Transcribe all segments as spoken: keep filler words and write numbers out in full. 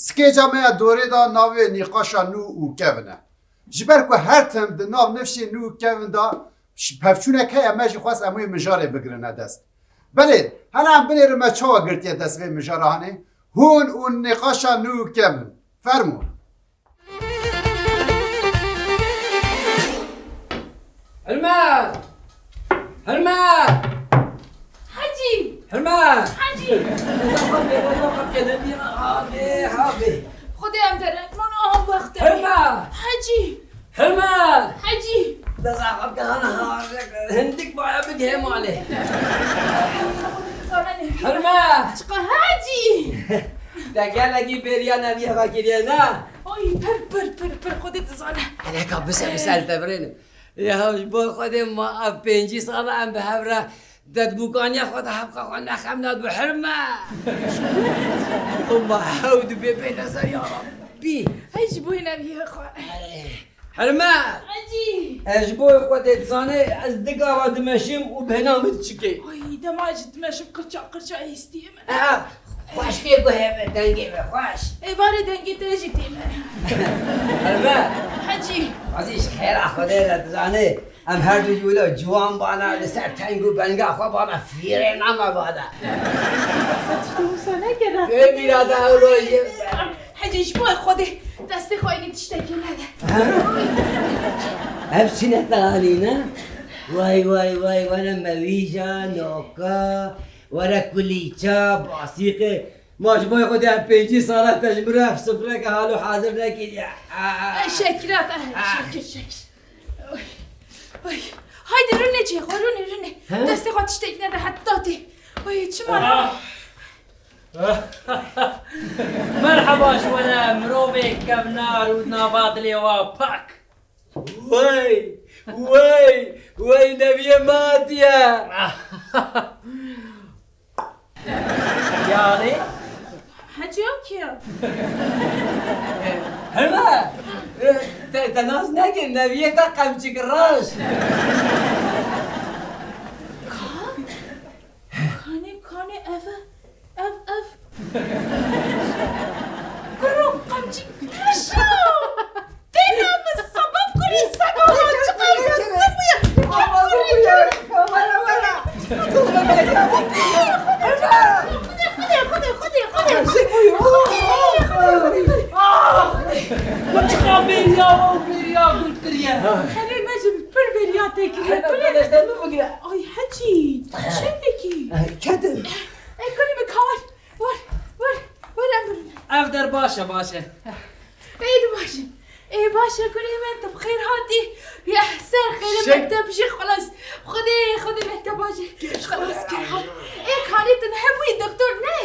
Skêca me ya dorê de navê nîqaşa nû û kevin e. Ji ber ku her tim di nav nifşê nû û kevin de ş-, pevçûnek heye, me jî xwest em wê mijarê bigirine dest. Belê, hela em binêrin me çawa girtiye dest vê mijara hanê? Hûn û nîqaşa nû û kevin. Fermûn. Hilme! Hilme! Hecî! Hilme! Hecî! Abi, abi, abi. Xwedê em derek man, aha wextê. Hilme! Hecî! Hilme! Hecî! Deza xwe bike, hana, ha, hindik maya bigihê malê. Hilme! Çiqa Hecî! Te gelekî bêriya neviyê xwe kiriye, ne? Ay, pir, pir, pir, pir, Xwedê dizane. Eleka bise, bise, li te birênim. Ya, ji bo Xwedê ma ev pêncî sala em bi hev re Dedbûkaniya xwe de hevqa xwe nexemna bi Hilme. Ma hew dibê bêne ser ya Rabbî. Hey, ji bo hêneriyê xwe. Hilme! Hecî! Ez ji bo Xwedê dizanê, ez di gava dimeşim û bêhna min diçikê. Ay, dema jî dimeşim qirça qirça hêstiyê min. Ev, xweş tê guhê min, dengê min xweş. Êvarê dengê te jî tê min. Hilme! Hecî! Azî ji xêra Xwedê re dizanê. Em her du jî wilo ciwan bana, li ser teng û benga xwe bana, fîrê nama bana. Behsa tiştê wisa nekir. Ê mîrada ew rojê. Hecî, ji bo Xwedê destê xwe êdî tiştekî nede. Ev çi ne te anîne? Way, way, way, were mewîja, noka, were kulîça, basîqê. Ma ji bo Xwedê ev pêncî sala te ji min re ev sifreke halo hazir nekiriye. Ey şekira te, şekir, şekir. Oy, oy. Haydi rûnê cihê xwe, rûnê, rûnê. He? Destê xwe tiştek nede heta tê. Oy, çima ne? Ah. Merheba ji we re, mirovê kevnar û nava dilê we pak. Wey, wey, wey, neviyê me hatiye. Yanî? Hecî, ew kî ye? Hilme! Te, te nas nekir, neviyê te qemçik raş. Ka? Kanê, kanê, ev e, ev, ev. Kuro, qemçik raş e. Têna min sebeb kurî sega wan çiqas zim bûye. Were, were. Xwedê, Xwedê, Xwedê, Xwedê. Min çiqa bêriya we û bêriya gund kiriye. Xelê me jî pir bêriya te kiriye. Heta pir. Te destê min bigire. Ay Hecî, çendekî? Ketim. Ey kurî min ka wer, wer, wer, wer em birin. Ev der baş e, baş e. Ê, tu baş e. Ê, baş e, kurê min, tu bi xêr hatî. Ya, ser xêrê. Şek- mekteb jî xilas. Xwedê, Xwedê mekteba jî xilas kir hat. Ê, kanê tu hebûyî doktor ne?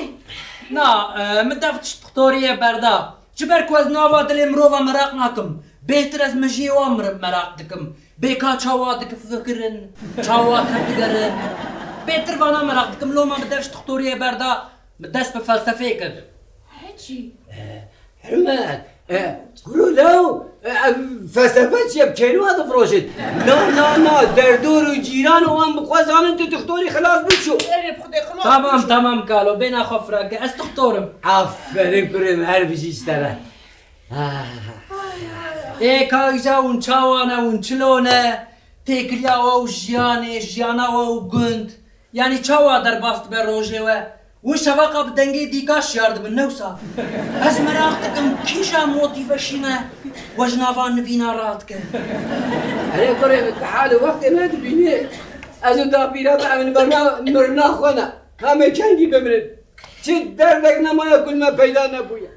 Na, e, min dev tişt doktoriyê berda. Ji ber ku ez nava dilê mirova meraq nakim. Bêhtir ez mejiyê wan mir-, meraq dikim. Bê ka çawa dikifikirin, çawa tevdigerin. Bêhtir vana meraq dikim. Loma min dev ji doktoriyê berda, min dest bi felsefeyê kir. Hecî. Hilme, e, kuro lew, e, ev felsefe çi ye? Bi kêlû ve difroşin. Na, na, na, derdor û cîran û em bi xwe zanin tu doktorî xilas bû çû. Erê bi Xwedê xilas Tamam, bû çû. Tamam kalo, bêhna xwe firake. Ez doktor im. Aferin kurê min, her bijî ji te re. Ah. Ê ka îja hûn çawa ne, hûn çilo ne? Têkiliya we û jiyanê, jiyana we û gund. Yanî çawa derbas dibe rojê we? Win şeveqa bi dengê dîka şiyar dibin, ne wisa? Ez meraq dikim, kîja motive şîne we ji nava nivîna radike? Erê kurê min, tu hal û wextê nedibînî. Ez û dapîra me, em li berna mirina xwe ne. Em ê kengî bimirin? Çi derdek nemaye ku li me peyda nebûye.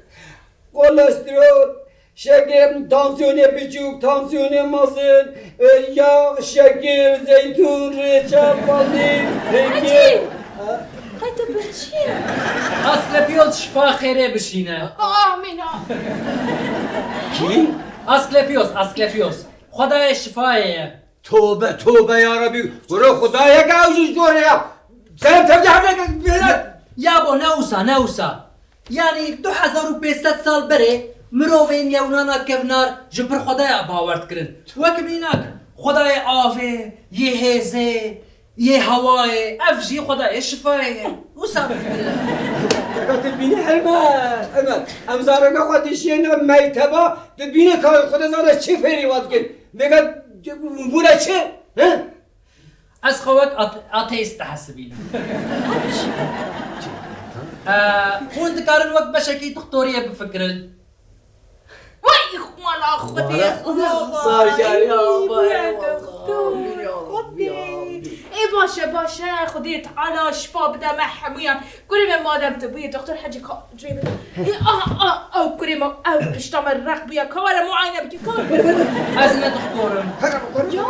Kolesterol, şeker, tansiyonê biçûk, tansiyonê mezin, e, yağ, şeker, zeytun, reçel, panîr, Hecî! Hecî! Ha? Qey tu birçî ye? Asklepios şifa xêrê bişîne. Amîn, amîn. Kî? Asklepios, Asklepios. Xwedayê şifayê ye. Tobe, tobe ya Rebî. Kuro Xwedayeke ew jî ji dorê ya. Sen tevdî hevneke bêhna. Yabo, ne wisa, ne wisa. Yanî du hezar û pênc sed sal berê mirovên Yewnana kevnar ji pir Xwedaya bawer dikirin. Wek mînak, Xwedayê avê, yê hêzê, yê hewayê, ev jî Xwedayê şifayê ye. Wisa bifikirin. Ka tu bînî Hilmet, Hilmet. Em zareka xwe dişiyêne mekteba, tu bînî ka Xwedê zane çi fêrî wan dikin. Vêga bûne çi? He? Ez xwe wek at-, ateîst dihesibînim. Ee, hûn dikarin wek beşekî doktoriyê bifikirin. Wey mala Xwedê, Mala Xwedê, xwe. Sar carî, Ey, Allah, bûye Allah, doktor, bûye Allah, Xwedê. Bûye Allah. Ê baş e, baş e, Xwedê Teala şifa bide me hemûyan. Kurê me, madem tu bûyî doktor, hecî ka rê bide. Ê, aha, aha, ew kurê me, ew pişta me req bûye. Ka were muayene bikî, ka were. Ez ne doktor im. Ya.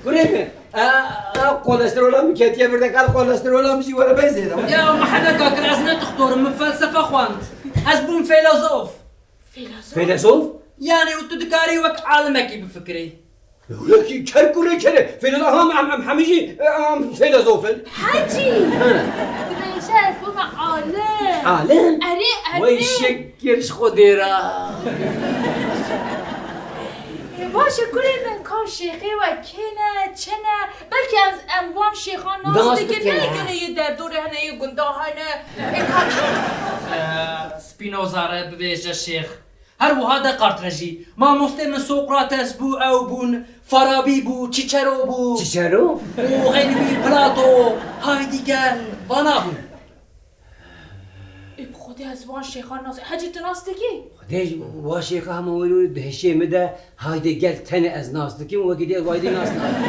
Kurê me, e, e, kolesterola min ketiye vir de, kal kolesterola min jî were bê zêde. Ya, me hene ka kir, ez ne doktor im, min felsefe xwend. Ez bûm feylezof. Feylezof? Feylezof? Yani, û tu dikarî wek alimekî bifikirî. Wekî ker kurê kerê. Feylezof, em, em, em hemî jî, em feylezof in. Hecî! He. Dibêje ez bûme alim. Alim? Erê, erê. Wey şekir ji Xwedê re. Ê, baş e, kurê min, ka şêxê we kê ne, çi ne? Belkî em, em van şêxan nas dikin, ne gele yê derdorê hene, yê gunda hene. Ê, ka kê? Ee, Spinoza re bibêje şêx. Her wiha Descartes re jî. Mamostê min Sokrates bû, ew bûn, Farabi bû, Cicero bû. Cicero? Û xeynî wî Plato, Heidegger, vana bûn. Ê, bi Xwedê ez van şêxan nas-, Hecî, tu nas dikî? Xwedê ji wa şêxa hema wilo di hişê min de Heidegger tenê ez nas dikim, wekî dî ez wayî dî nas nakim.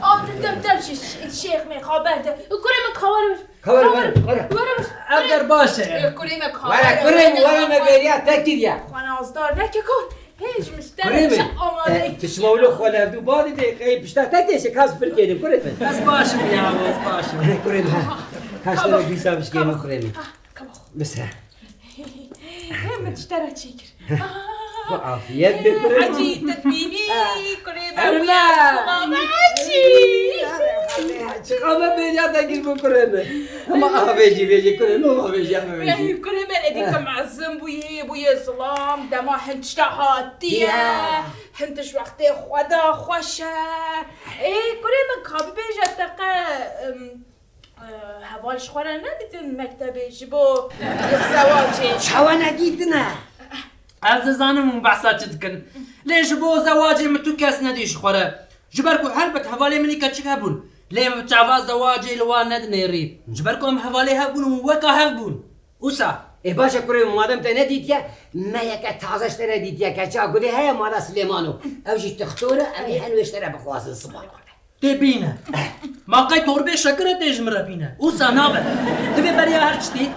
A, de, de, de, şê-, şê-, şêx mêxa berde. Kurê min, ka were vir. Ka were, were, were. Were vir. Ev der baş e. Ê, kurê me, ka were, were, kurê min, were, were, me bêriya te kiriye. Xwe nazdar neke, ka. Hêj, mişterek. Kurê min, çi amade e, kiriye. Tu şima wilo xwe levdû badî de, qey pişta te têşe, kas filkênim, kurê min. Ez baş im ya, ez baş im. Kurê min, ha. Kaş te bîsa bişkênim, kurê min. Ah, kaba xwe. Bise. Hê, min ji te re çêkir. Xwe afiyet be, kurê min. Hecî, tu dibînî, kurê me, Erme. Bûye silav, Hecî. Çiqa me bêriya te kir bû, kurê min. Ama avêjî, vêjî, kurê min, avêjî, ama vêjî. Ey, kurê min, êdî tu mezin bûyî, bûye zilam, dema hin tişta hatiye, ya, hin tişt wextê xwe da xweş e. Ê, kurê min, ka bibêje te qe, em, Heval ji xwe re nedîtin mektebê ji bo zewacê? Çawa nedîtine? Ez dizanim hûn behsa çi dikin. Lê ji bo zewacê min tu kes nedî ji xwe re. Ji ber ku helbet hevalê min î keçik hebûn. Lê çava zewacê li wan nedinêrî. Ji ber ku em hevalê hev bûn û weka hev bûn. Wisa. Ê baş e kurê min, madem te nedîtiye, me yeke taze ji te re dîtiye, keça Gulê heye mala Silêmano. Ew jî tixtor e, em ê hen wê ji te re bixwazin siba. Tê bîne. Ma qey torbê şekir e tê ji min re bîne? Wisa nabe. Divê beriya her tiştî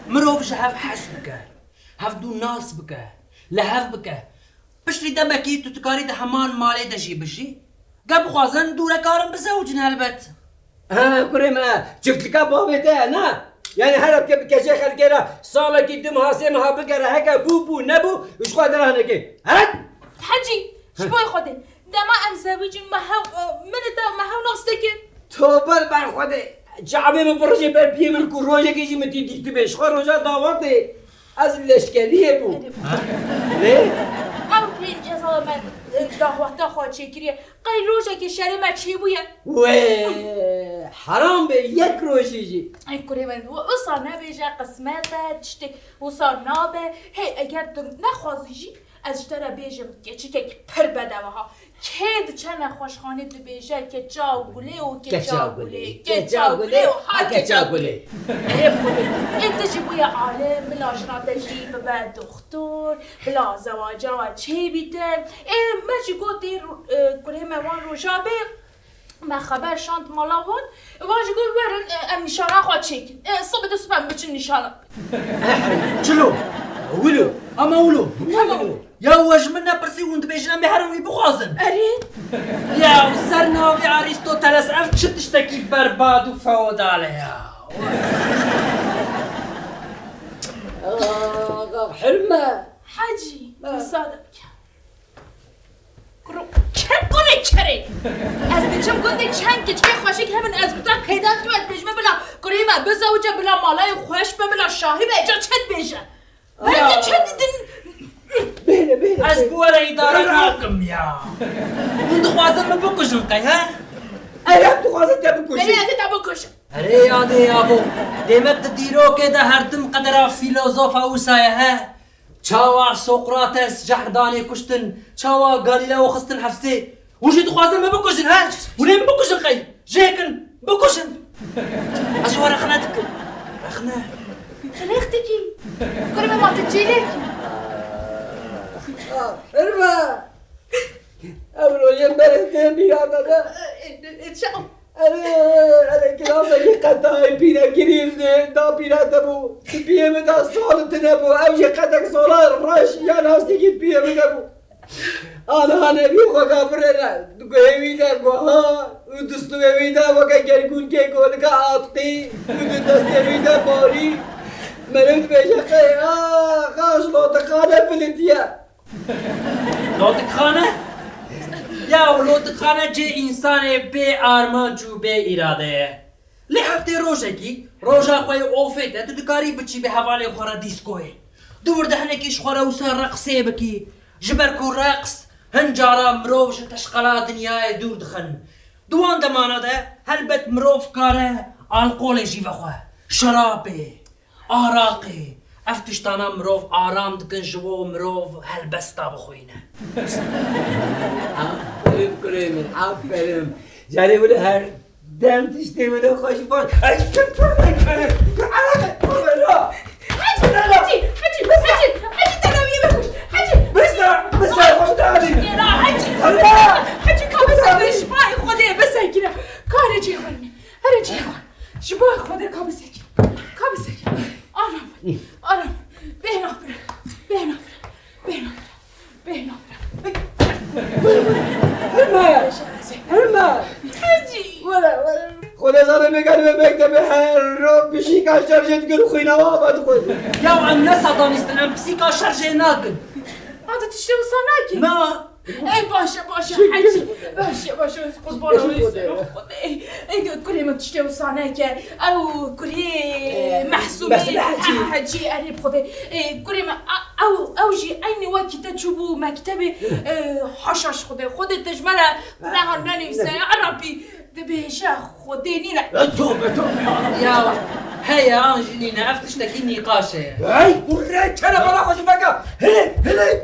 mirov ji hev hez bike. Hevdû nas bike. Li hev bike. Piştî demekî tu dikarî di heman malê de jî bijî. Ge bixwazin dû re karin bizewicin helbet. Ha, kurê me, çiftlika bavê te ye, na? Yani her hevke bi keçê xelkê re salekî du meha, sê meha bigere, heke bû, bû, nebû, ji xwe dira neke. Heret! Hecî, ji bo Xwedê. Dema em zewicîn me hew, e, min û te me hew nas dikin. Tober ber Xwedê. Çavê min birijê ber piyê min ku rojekê jî min tî dîtibê. Ji xwe roja dawatê ez leşkeriyê bûm. Ha? Lê? Ew pêncî sala me, e, dawata xwe çêkiriye. Qey rojekê şerê me çêbûye. Wê, heram be yek rojî jî. Ey kurê min, wisa nebêje, qismet e, tiştek wisa nabe. Hey, eger tu nexwazî jî, ez ji te re bêjim, keçikek pir bedew e ha. Kê diçe nexweşxanê dibêje, keça gulê û keça gulê, keça gulê û ha keça gulê. Ê Xwedê, ê tu jî bûye alim, bila jina te jî bibe doxtor, bila zewaca we çêbîtin. Ê me jî got, ê, e, kurê me wan roja bê, me xeber şand mala wan, wan jî got, werin, e, em nîşana xwe çêkin. E, sibê de sibê em biçin nîşana. Çilo? Wilo? Ama wilo? Tamam. Ya we ji min nepirsî hûn dibêjin em ê herin wî bixwazin? Erê. Ya ser navê Arîstoteles ev çi tiştekî berbad û feodal e ya? Hilme. Hecî, müsaade bike. Kuro, ker, kurê kerê. Ez diçim gundê çend keçikê xweşik hebin, ez bi te peyda dikim, ez bêjime bila kurê me bizewice, bila malayê xweş be, bila şahî be, ca çi dibêje? Bence çend din. Bêle, bêle, ez bêle. Bi we re îdare nakim ya. Hûn dixwazin min bikujin qey, he? Ev dixwazin te bikujin. Belê, ez ê te bikujim. Erê yadê yabo, dê me di dîrokê de hertim qedera fîlozofa wisa ye he. Çawa Sokrates cehr danê kuştin, çawa Galileo xistin hefsê. Hûn jî dixwazin me bikujin he? Hûn ê min bikujin qey? Jêkin, bikujin. Ez we rexne dikim. Rexne. Rêx dikî. Kurê me ma tu cêlekî. Ah, Hirme. Ev rojê berê tê bîra me de. Erê, erê, kilasekî qetayê pînekirî li da pîre de bû. Di piyê min de sal tune bû. Ew jî qetek sala reş ya lastikî piyê min de bû. Aniha nebî xwe ka birêne. Di guhê wî de guha û distûyê wî de weke gergûnkê golika atqî û di destê wî de barî. Meriv dibêje qey, ax, ax, ji lotiqane filitiye. Lotikxane? Ya, lotikxane cê însanê bê armanc û bê îrade ye. Lê heftê rojekî, roja xwe yê ofê te, tu dikarî biçî bi hevalên xwe re dîskoyê. Di wir de hinekî ji xwe re wisa reqsê bikî. Ji ber ku reqs hin cara mirov ji teşqela dinyayê dûr dixin. Di wan demana de helbet mirov kare alkolê jî vexwe. Şerabê, araqê, ev tiştana mirov aram dikin, ji bo mirov helbesta bixwîne. Aferin kurê min, aferin. Carê wile her dem tiştê wile xweş baş. Ay, Hecî, Hecî, Hecî, Hecî, Hecî, te naviyê bikuş. Hecî. Bes da, bes da, xweş da Hecî. Hecî. Hecî, ka bisekine, ji bayê Xwedê bisekine. Kare cê xwe ne. Here cê xwe. Ji bo Xwedê ka bisekî. Ka bisekî. Aram. Aram. Bêhna fire. Bêhna fire. Bêhna fire. Bêhna fire. Hilme! Hilme! Hecî! Were, were. Xwedê zane me gel me mektebê her roj pişîka şerjê dikin û xwîna we ava dixwin. Ya em ne Sadanîst in, em pişîka şerjê nakin. Ma tu tiştê wisa nakî? Na. Ey baş e, baş e, Hecî. Baş e, baş e, ez qurbana wê ser Xwedê. Ey, ey, kurê min tiştê wisa neke. Ew kurê Mehsûmê, Mehsûmê Hecî. Ha, Hecî, erê bi Xwedê. Ey, kurê min, a, ew, ew jî eynî wekî te çûbû mektebê. E, haşa ji Xwedê. Xwedê te ji me re guneha nenivîse. Ya Rabbî, dibêje Xwedê nîne. E, tövbe, tövbe, ya Rabbî. Ya, heye an jî nîne. Ev tiştekî nîqaş e. Ey, kurê kere bala xwe ji veke. Hilê, hilê.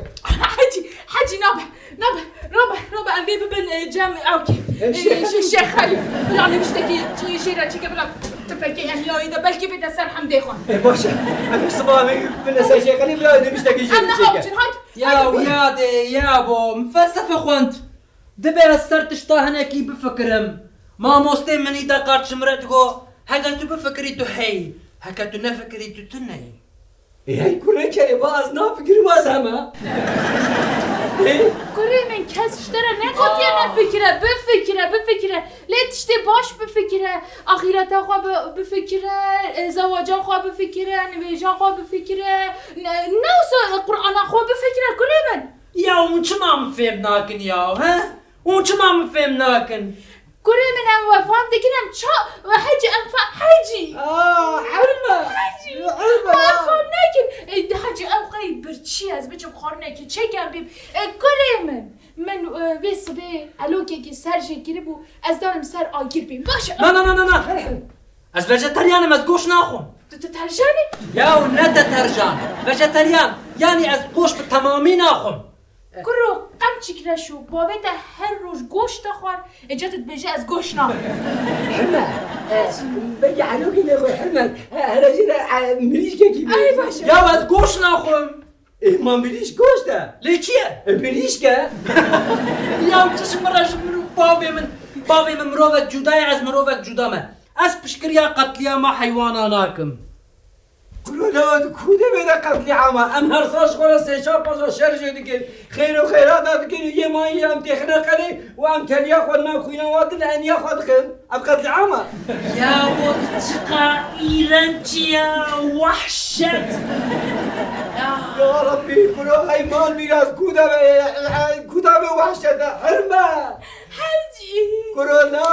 Hecî, Hecî nabe. Nabe, rabe, rabe, em vê bibin, e, cem, ew kê, e, Şêx Elî. Şê-, Şêx Elî. Bila nivîştekî, çi, jê re çêke, bila tifekê em ya wê de belkî bête ser hemdê xwe. E, baş e. Em ê siba em ê bibine ser Şêx Elî, bila nivîştekî jê re çêke. Em ne avcin, haydi. Ya, haydi. Ya de, ya bo, min felsefe xwend. Dibe ez ser tişta hinekî bifikirim. Mamostê min î de qat ji min re digo, heger tu bifikirî tu heyî, heke tu nefikirî tu tune yî. Ê, hey kurê kerê, va ez nafikirim, ez heme. Ê? Kurê min, kes ji te re negotiye nefikire, bifikire, bifikire. Lê tiştê baş bifikire, axîreta xwe bi-, bifikire, e, zewaca xwe bifikire, nivêja xwe bifikire. Ne, ne wisa Qur'ana xwe bifikire, kurê min. Ya hûn çima min fêm nakin ya, he? Hûn çima min fêm nakin? Kurê min, em we fam dikin, em ça, we hecî, em fa-, hecî. Aa, Hilme. Hecî. Hilme. We fam nekin. E, hecî, ew qey birçî ez biçim xwarinekê çêkem bîm. E, kurê min, min, e, vê sibê elokekî ser jê kiribû, ez danim ser agir bîm. Baş e. Na, na, na, na, na. Ez vejeteryan im, ez goşt naxwim. Tu, tu terjan î? Yaw ne te terjan. Vejeteryan. Yanî ez goşt bi temamî naxwim. Kuro, qemçîk reşo, bavê te her roj goşt dixwar, êca tu dibêje ez goşt naxwim. Hilme, e, belkî elokî nexwe, Hilme. He, here jî re, e, mirîşkekî bêje. Ay, baş e. Ya ez goşt naxwim. E, ma mirîşk goşt e. Lê çi ye? E, mirîşk e. Ya çi ji min re ji min û bavê min. Bavê min mirovek cuda ye, ez mirovek cuda me. Ez piştgiriya qetlîama heywana nakim. Kuro, lewa tu ku demê de qetlîama? Em her sal ji xwe re sê çar paşa şerjê dikin. Xêr û xêrata dikin û yê mayî em têxine qelê û em teliya xwe nav xwîna wan din eniya xwe dixin. Ev qetlîama? Ya bo çiqa îrenc ya, wahşet. Ya. Ya Rabbî, kuro, hey mal mîras ku demê, ku demê wahşet e, Hilme. Hecî. Kuro, no.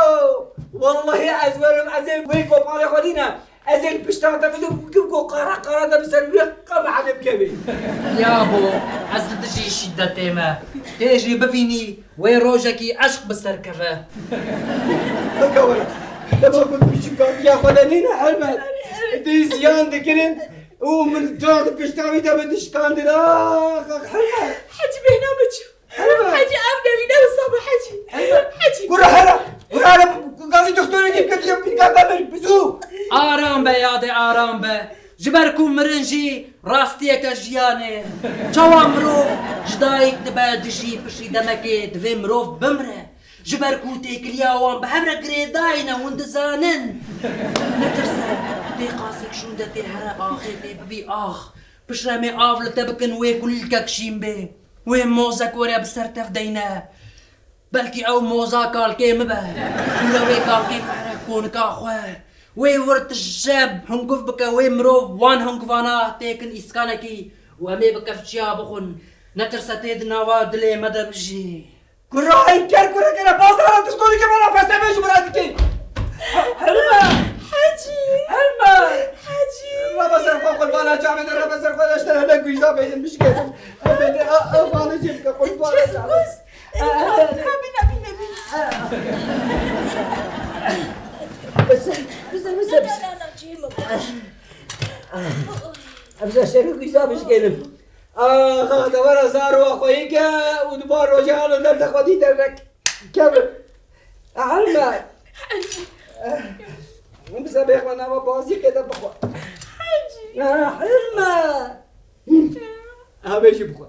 Wallahî ez werim, ez ê wê koparê xwe dîne. Ez ê li pişta te bidim, bikim ku qara qara te bi ser wî qemehelê bikevî. Ya bo, ez li dijî şîdetê me. Tê jî bivînî, wê rojekî eşq bi ser keve. Bike were. Dema ku tu çi katiya xwe de nîne Helmet. Tê ziyan dikirin û min dor di pişta wî de min dişkandin. Ax, ax, Helmet. Hecî bêhna min çi? Helmet. Hecî ev newîne wisa be Hecî. Helmet. Hecî. Gura hele. Gura hele. Gazî doktorê dî ketiye pîrka te bir. Bizû. Aram be yadê, aram be. Ji ber ku mirin jî rastiyeke jiyanê. Çawa mirov ji dayik dibe, dijî pişî demekê divê mirov bimire. Ji ber ku têkiliya wan bi hev re girêdayî ne, hûn dizanin. Netirse, tê qasek şûnde tê here axê tê bibî ax. Piştre em ê av li te bikin wê kulîlkek şîn bê. Wê mozek were bi ser tev deyne. Belkî ew moza kalkê min be. Hûn re wê kalkê bihre konika xwe. Wê wir tije hunguv bike, wê mirov wan hunguvana têkin îskanekî û em ê bi kevçiya bixwin. Netirse tê di nava dilê me de bijî. Kurayê ker kure kere, bazara tişt kolî ke bana felsefê ji min re dikî. Helme! Hecî! Helme! Hecî! Rebe ser xwe qurbana çavê de, rebe ser xwe de, işte hele güyza beynin bişkêdim. Ev bende, ev bana cem ke qurbana çavê. Bine, bine, bine. Bize, bize, bize, bize. Em ji şerî ku îza bişkênim. Axa, devera zaro xweyî ke û di van rojê halo derde xwedî dernek kevin. Helme. Bize bêxwe nava bazî qêde bixwe. Helme. Ev ê jî bixwe.